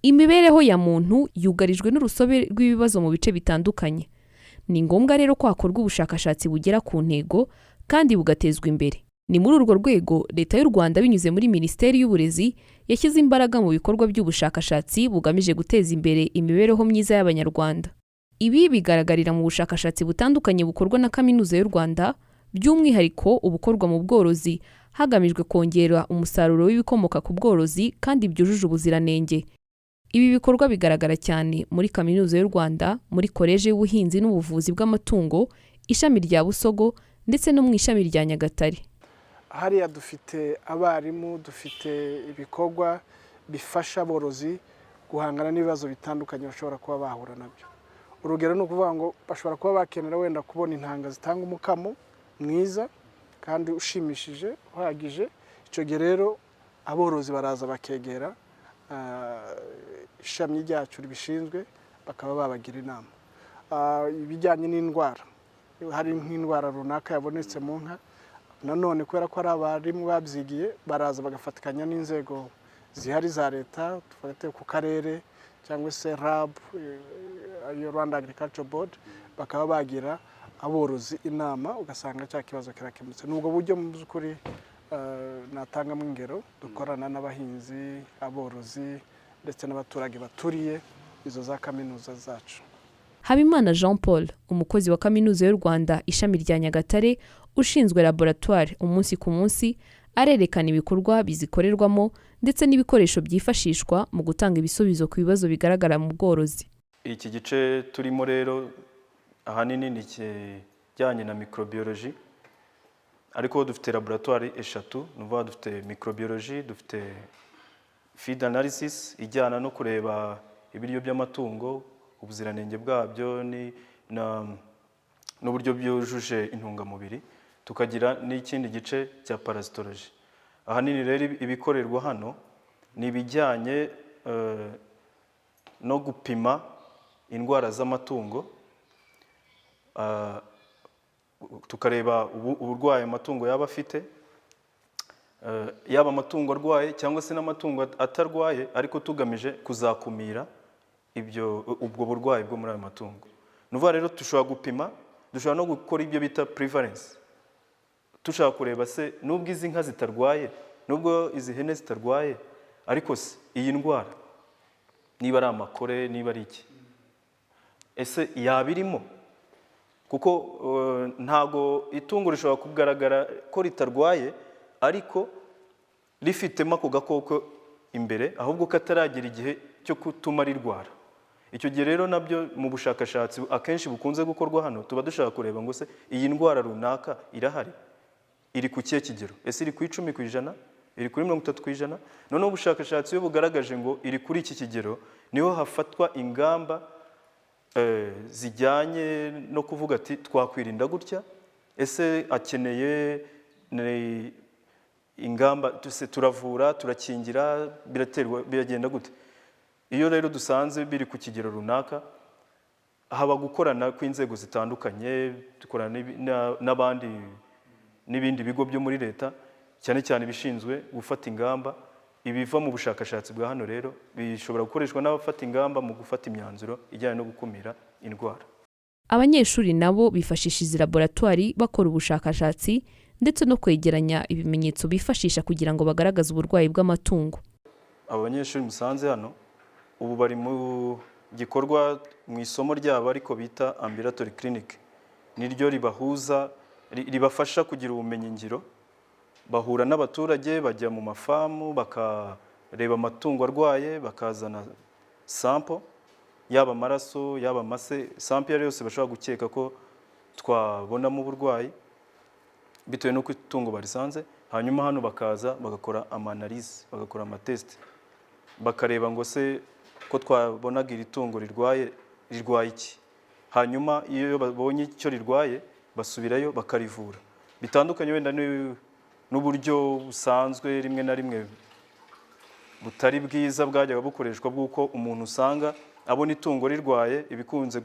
Imibereho ya muntu yugarijwe n'urusobe rw'ibibazo mu bice bitandukanye. Ni ngombwa rero ko hakorwa ubushakashatsi bugera ku ntego kandi bugatezwa imbere. Ni muri urwo rwego Leta y'u Rwanda, binyuze muri Minisiteri y'Uburezi, yashyize imbaraga mu bikorwa by'ubushakashatsi bugamije guteza imbere imibereho myiza y'Abanyarwanda. Ibi bigaragarira mu bushakashatsi butandukanye bukorwa na Kaminuza y'u Rwanda, by'umwihariko ubukorwa mu bworozi, hagamijwe kongera umusaruro w'ibikomoka ku bworozi kandi byujuje ubuziranenge. Ibi bikorwa bigaragara cyane muri Kaminuza y'u Rwanda, muri Koleji y'Ubuhinzi n'Ubuvuzi bw'Amatungo, ishami rya Busogo, ndetse no mu ishami rya Nyagatare. Hariya dufite abarimu, dufite ibikorwa bifasha aborozi guhangana n'ibibazo bitandukanye bashobora kuba bahura nabyo. Urugero ni ukuvuga ngo bashobora kuba bakenera wenda kubona intanga zitanga umukamo mwiza kandi ushimishije, uhagije. Icyo gihe rero aborozi baraza bakegera ishami ryacu ribishinzwe, bakaba babagira inama. Ibijyanye n'indwara, hari nk'indwara runaka yabonetse mu nka, nanone kubera ko ari abarimu babyigiye, baraza bagafatikanya n'inzego zihari za leta, dufate ku karere cyangwa se RAB, ariyo Rwanda Agriculture Board, bakaba bagira aborozi inama, ugasanga cya kibazo kirakemutse. Ni ubwo buryo mu by'ukuri natangamo ingero dukorana n'abahinzi, aborozi ndetse n'abaturage baturiye izo za kaminuza zacu. Habimana Jean Paul, umukozi wa Kaminuza y'u Rwanda, ishami rya Nyagatare, ushinzwe laboratwari umunsi ku munsi, arerekana ibikorwa bizikorerwamo ndetse n'ibikoresho byifashishwa mu gutanga ibisubizo ku bibazo bigaragara mu bworozi. Iki gice turimo rero ahanini ni ikijyanye na microbiology, ariko dufite laboratwari eshatu. Ni ukuvuga dufite microbiology, dufite feed analysis ijyana no kureba ibiryo by'amatungo, ubuziranenge bwabyo n'uburyo byujuje intungamubiri, tukagira n'ikindi gice cya parasitology. Ahanini rero ibikorerwa hano ni ibijyanye no gupima indwara z'amatungo, tukareba uburwayi amatungo yaba afite, yaba amatungo arwaye cyangwa se n'amatungo atarwaye, ariko tugamije kuzakumira ibyo ubwo burwayi bwo muri ayo matungo. Ni ukuvuga rero dushobora gupima, dushobora no gukora ibyo bita prevalence, dushaka kureba se nubwo izi nka zitarwaye, nubwo izi hene zitarwaye, ariko se iyi ndwara, niba ari amakore, niba ari iki, ese yaba irimo? Kuko ntago itungo rishobora kugaragara ko ritarwaye ariko rifitemo ako gakoko imbere, ahubwo kataragera igihe cyo gutuma rirwara. Icyo gihe rero nabyo mu bushakashatsi akenshi bukunze gukorwa hano tuba dushaka kureba ngo se iyi ndwara runaka irahari, iri ku kihe kigero? Ese iri ku 10%, iri kuri 30%? Noneho ubushakashatsi iyo bugaragaje ngo iri kuri iki kigero, niho hafatwa ingamba zijyanye no kuvuga ati twakwirinda gutya, ese akeneye ingamba turavura, turakingira, biraterwa, biragenda gute? Iyo rero dusanze biri ku kigero runaka, haba gukorana kw'inzego zitandukanye, dukorana n'abandi n'ibindi bigo byo muri leta, cyane cyane ibishinzwe gufata ingamba. Ibiva mu bushakashatsi bwa hano rero bishobora gukoreshwa n'abafata ingamba mu gufata imyanzuro ijyanye no gukumira indwara. Abanyeshuri nabo bifashisha izi laboratwari bakora ubushakashatsi ndetse no kwegeranya ibimenyetso bifashisha kugira ngo bagaragaze uburwayi bw'amatungo. Aba banyeshuri musanze hano ubu bari mu gikorwa mu isomo ryabo ariko bita ambulatory clinic. Niryo ribahuza, ribafasha kugira ubumenyi ngiro. Bahura n'abaturage, bajya mu mafamu, bakareba amatungo arwaye, bakazana sample, yaba amaraso, yaba amase, sample iyo ari yose bashobora gukeka ko twabonamo uburwayi bitewe n'uko itungo barisanze. Hanyuma hano bakaza bagakora ama analyse, bagakora ama test, bakareba ngo se ko twabonaga iri tungo rirwaye, rirwaye iki? Hanyuma iyo babonye icyo rirwaye, basubirayo bakarivura. Bitandukanye wenda n'uburyo busanzwe rimwe na rimwe butari bwiza bwajyaga bukoreshwa, bw'uko umuntu usanga abona itungo rirwaye, ibikunze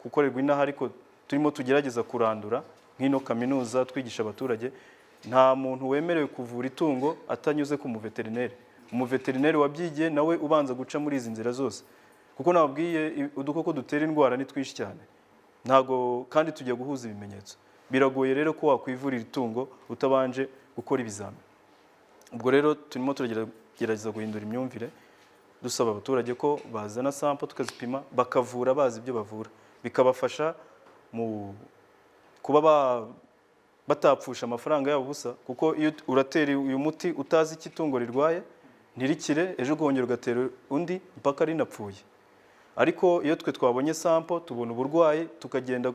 gukorerwa inaha, ariko turimo tugerageza kurandura nk'ino kaminuza twigisha abaturage. Nta muntu wemerewe kuvura itungo atanyuze ku muveterineri, umuveterineri wabyigiye nawe ubanza guca muri izi nzira zose, kuko nababwiye udukoko dutera indwara ni twinshi cyane, ntago kandi tujya guhuza ibimenyetso. Biragoye rero ko wakwivurira itungo utabanje gukora ibizami. Ubwo rero turimo turagerageza guhindura imyumvire, dusaba abaturage ko bazana sample tukazipima, bakavura bazi ibyo bavura, bikabafasha mu kuba batapfusha amafaranga yabo ubusa, kuko iyo uratera uyu muti utazi icyo itungo rirwaye ntirikire, ejo ukongera ugatera undi mpaka rinapfuye. Ariko iyo twe twabonye sample, tubona uburwayi, tukagenda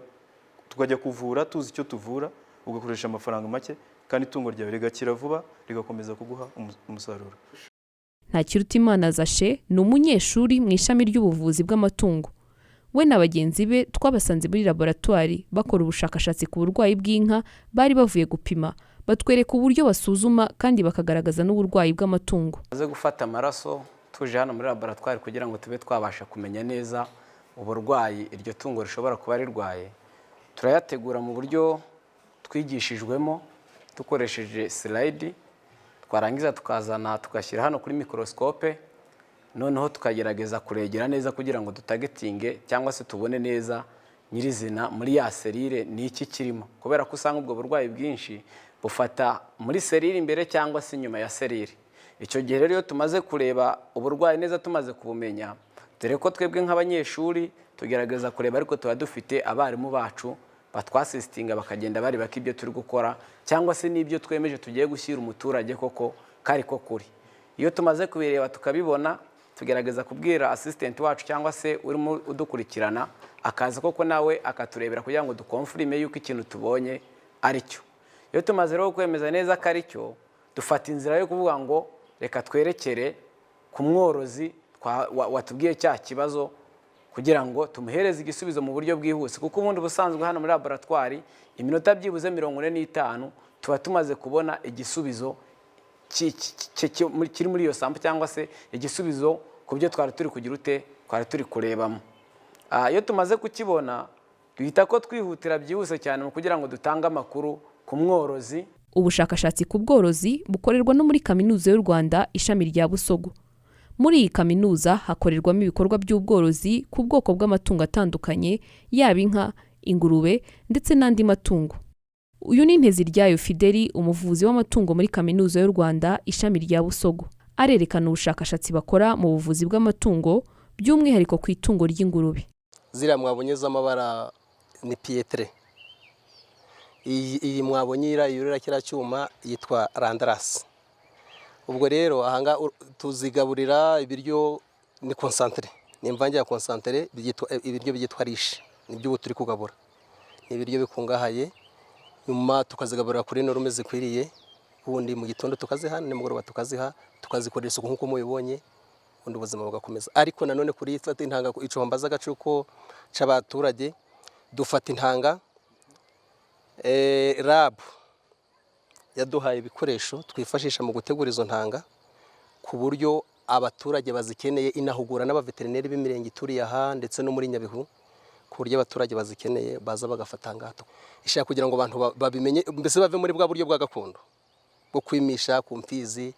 tukajya kuvura tuzi icyo tuvura, ugakoresha amafaranga make kandi itungo ryawe rigakira vuba, rigakomeza kuguha umusaruro. Ntakirutimana Zashe ni umunyeshuri mu ishami ry'ubuvuzi bw'amatungo. We na bagenzi be twabasanze muri laboratwari bakora ubushakashatsi ku burwayi bw'inka bari bavuye gupima, batwereka uburyo basuzuma kandi bakagaragaza n'uburwayi bw'amatungo. Tumaze gufata amaraso, tuje hano muri laboratwari kugira ngo tube twabasha kumenya neza uburwayi iryo tungo rishobora kuba rirwaye. Turayategura mu buryo twigishijwemo dukoresheje slide, twarangiza tukazana tugashyira hano kuri microscope, noneho tukagerageza kuregera neza kugira ngo dutargetinge cyangwa se tubone neza nyirizina muri ya cellule ni iki kirimo, kubera ko usanga ubwo burwayi bwinshi bufata muri cellule imbere cyangwa se inyuma ya cellule. Icyo gihe rero iyo tumaze kureba uburwayi neza, tumaze kubumenya, dore ko twebwe nk'abanyeshuri tugerageza kureba, ariko tuba dufite abarimu bacu batwassistinga, bakagenda bareba ko ibyo turi gukora cyangwa se n'ibyo twemeje tugiye gushyira umuturage koko kari ko kuri. Iyo tumaze kubireba tukabibona, tugerageza kubwira assistant wacu cyangwa se urimo udukurikirana, akaza koko nawe akaturebera kugira ngo duconfirme yuko ikintu tubonye ari cyo. Iyo tumaze rero kwemeza neza ko ari cyo, dufata inzira yo kuvuga ngo reka twerekere ku mworozi watubwiye cya kibazo, kugira ngo tumuhereze igisubizo mu buryo bwihuse, kuko ubundi ubusanzwe hano muri laboratwari iminota byibuze 45 tuba tumaze kubona igisubizo kiri muri iyo sample, cyangwa se igisubizo ku byo twari turi kugira ute, twari turi kurebamo. Iyo tumaze kukibona, duhita ko twihutira byihuse cyane mu kugira ngo dutange amakuru ku mworozi. Ubushakashatsi ku bworozi bukorerwa no muri Kaminuza y'u Rwanda, ishami rya Busogo. Muri iyi kaminuza hakorerwamo ibikorwa by'ubworozi ku bwoko bw'amatungo atandukanye, yaba inka, ingurube ndetse n'andi matungo. Uyu ni Nteziryayo Fideli, umuvuzi w'amatungo muri Kaminuza y'u Rwanda, ishami rya Busogo. Arerekana ubushakashatsi bakora mu buvuzi bw'amatungo, by'umwihariko ku itungo ry'ingurube. Ziriya mwabonye z'amabara ni Piétrain. Iyi mwabonye iriya yurira kiriya cyuma yitwa Landrace. Ubwo rero ahangaha tuzigaburira ibiryo ni concentré, ni imvange ya concentré, ibiryo byitwa riche, nibyo ubu turi kugabura. Ni ibiryo bikungahaye, nyuma tukazigaburira kuri norme zikwiriye, ubundi mu gitondo tukaziha, nimugoroba tukaziha, tukazikorera isuku nk'uko mubibonye, ubundi ubuzima bugakomeza. Ariko nanone kuri ifata intanga, ico mbazaga cy'uko c'abaturage dufata intanga, RAB yaduhaye ibikoresho twifashisha mu gutegura izo ntanga, ku buryo abaturage bazikeneye, inahugura n'abaveterineri b'imirenge ituriye aha ndetse no muri Nyabihu, ku buryo abaturage bazikeneye baza bagafata ngaha. Ishaka kugira ngo abantu babimenye, mbese bave muri bwa buryo bwa gakondo bwo kwimisha ku mfizi,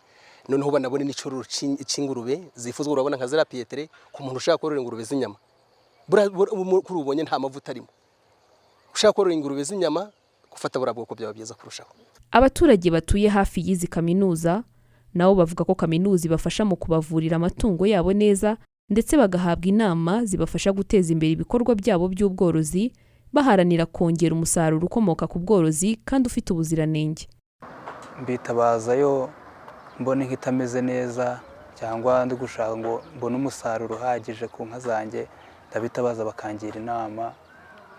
noneho banabone n'icyororo c'ingurube zifuzwa. Urabona nka ziriya Piétrain, ku muntu ushaka korora ingurube z'inyama, kuri ubonye nta mavuta arimo, ushaka korora ingurube z'inyama, gufata buriya bwoko byaba byiza kurushaho. Abaturage batuye hafi y'izi kaminuza nabo bavuga ko kaminuza ibafasha mu kubavurira amatungo yabo neza, ndetse bagahabwa inama zibafasha guteza imbere ibikorwa byabo by'ubworozi, baharanira kongera umusaruro ukomoka ku bworozi kandi ufite ubuziranenge. Mbitabazayo mbona inka itameze neza cyangwa ndi gushaka ngo mbone umusaruro uhagije ku nka zanjye, ndabitabaza bakangira inama.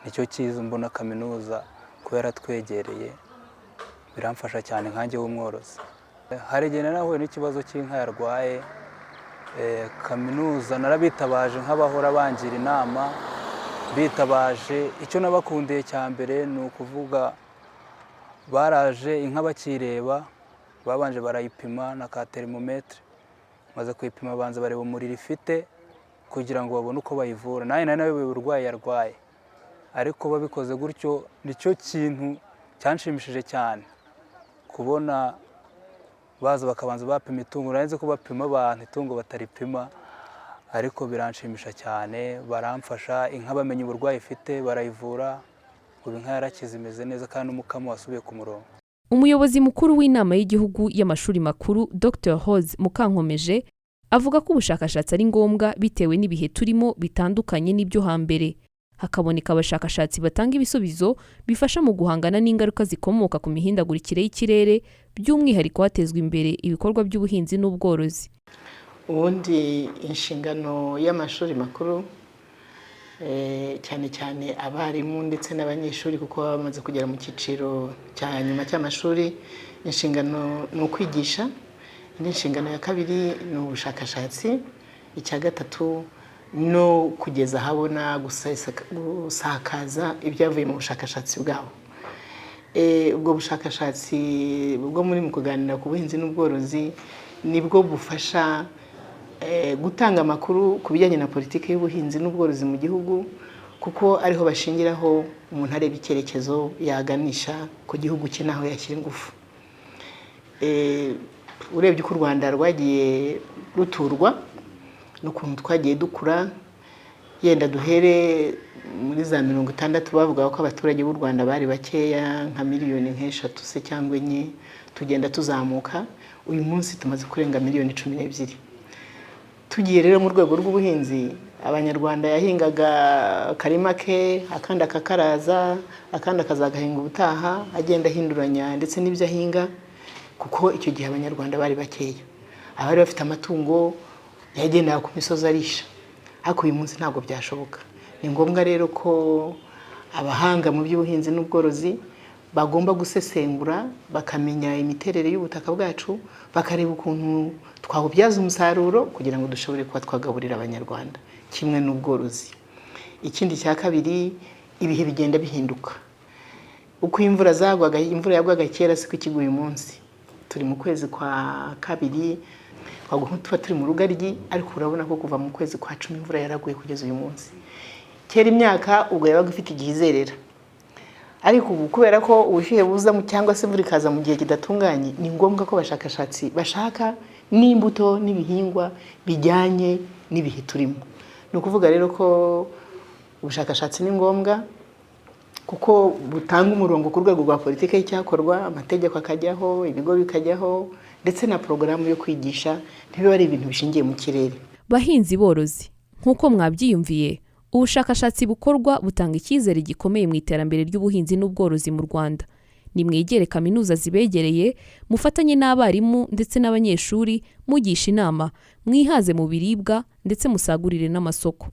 Nicyo cyiza mbona kaminuza kuba yaratwegereye, biramfasha cyane nkanjye w'umworozi. Hari igihe nari nahuye n'ikibazo cy'inka yarwaye, kaminuza narabitabaje nk'abahora bangira inama. Bitabaje, icyo nabakundiye cya mbere ni ukuvuga baraje inka bakireba, babanje barayipima na ka thermomètre, maze kuyipima banza bareba umuriro ifite kugira ngo babone uko bayivura. Nanjye nari nayobewe uburwayi yarwaye, ariko babikoze gutyo nicyo kintu cyanshimishije cyane. Kubona baza bakabanza bapima itungo, nari nzi ko bapima abantu itungo bataripima, ariko biranshimisha cyane, baramfasha, inka bamenya uburwayi ifite barayivura, ubu inka yarakize imeze neza kandi n'umukamo wasubiye ku murongo. Umuyobozi mukuru w'Inama y'Igihugu y'Amashuri Makuru, Dr Rose Mukankomeje, avuga ko ubushakashatsi ari ngombwa bitewe n'ibihe turimo bitandukanye n'ibyo hambere, hakaboneka abashakashatsi batanga ibisubizo bifasha mu guhangana n'ingaruka zikomoka ku mihindagurikire y'ikirere, by'umwihariko hatezwa imbere ibikorwa by'ubuhinzi n'ubworozi. Ubundi inshingano y'amashuri makuru, cyane cyane abarimu ndetse n'abanyeshuri, kuko baba bamaze kugera mu cyiciro cya nyuma cy'amashuri, inshingano ni ukwigisha. Indi nshingano ya kabiri ni ubushakashatsi. Icya gatatu no kugeza ahabona, gusakaza ibyavuye mu bushakashatsi bwabo. Ubwo bushakashatsi bwo muri mu kuganira ku buhinzi n'ubworozi nibwo bufasha gutanga amakuru ku bijyanye na politiki y'ubuhinzi n'ubworozi mu gihugu, kuko ariho bashingiraho umuntu areba icyerekezo yaganisha ku gihugu cye n'aho yashyira ingufu. Urebye uko u Rwanda rwagiye ruturwa n'ukuntu twagiye dukura, yenda duhere muri za 60, bavuga ko abaturage b'u Rwanda bari bakeya, nka miliyoni nk'eshatu se cyangwa enye, tugenda tuzamuka, uyu munsi tumaze kurenga miliyoni 12. Tugiye rero mu rwego rw'ubuhinzi, Abanyarwanda yahingaga akarima ke, akandi akakaraza, akandi akazagahinga ubutaha, agenda ahinduranya ndetse n'ibyo ahinga, kuko icyo gihe Abanyarwanda bari bakeya. Abari bafite amatungo yagendaga ku misozi arisha, ariko uyu munsi ntabwo byashoboka. Ni ngombwa rero ko abahanga mu by'ubuhinzi n'ubworozi bagomba gusesengura, bakamenya imiterere y'ubutaka bwacu, bakareba ukuntu twawubyaza umusaruro kugira ngo dushobore kuba twagaburira Abanyarwanda, kimwe n'ubworozi. Ikindi cya kabiri, ibihe bigenda bihinduka. Uko imvura zagwaga, imvura yagwaga kera siko ikigwa uyu munsi. Turi mu kwezi kwa kabiri, twagomba tuba turi mu rugaryi, ariko urabona ko kuva mu kwezi kwa 10 imvura yaraguye kugeza uyu munsi. Kera imyaka ubwo yabaga ifite igihe izerera, ariko ubu kubera ko ubushyuhe buza cyangwa se imvura ikaza mu gihe kidatunganye, ni ngombwa ko abashakashatsi bashaka n'imbuto n'ibihingwa bijyanye n'ibihe turimo. Ni ukuvuga rero ko ubushakashatsi ni ngombwa kuko butanga umurongo ku rwego rwa politiki y'icyakorwa, amategeko akajyaho, ibigo bikajyaho, ndetse na porogaramu yo kwigisha, ntibibe ari ibintu bishingiye mu kirere. Bahinzi borozi, nk'uko mwabyiyumviye, ubushakashatsi bukorwa butanga icyizere gikomeye mu iterambere ry'ubuhinzi n'ubworozi mu Rwanda. Nimwegere kaminuza zibegereye, mufatanye n'abarimu ndetse n'abanyeshuri, mugisha inama, mwihaze mu biribwa ndetse musagurire n'amasoko.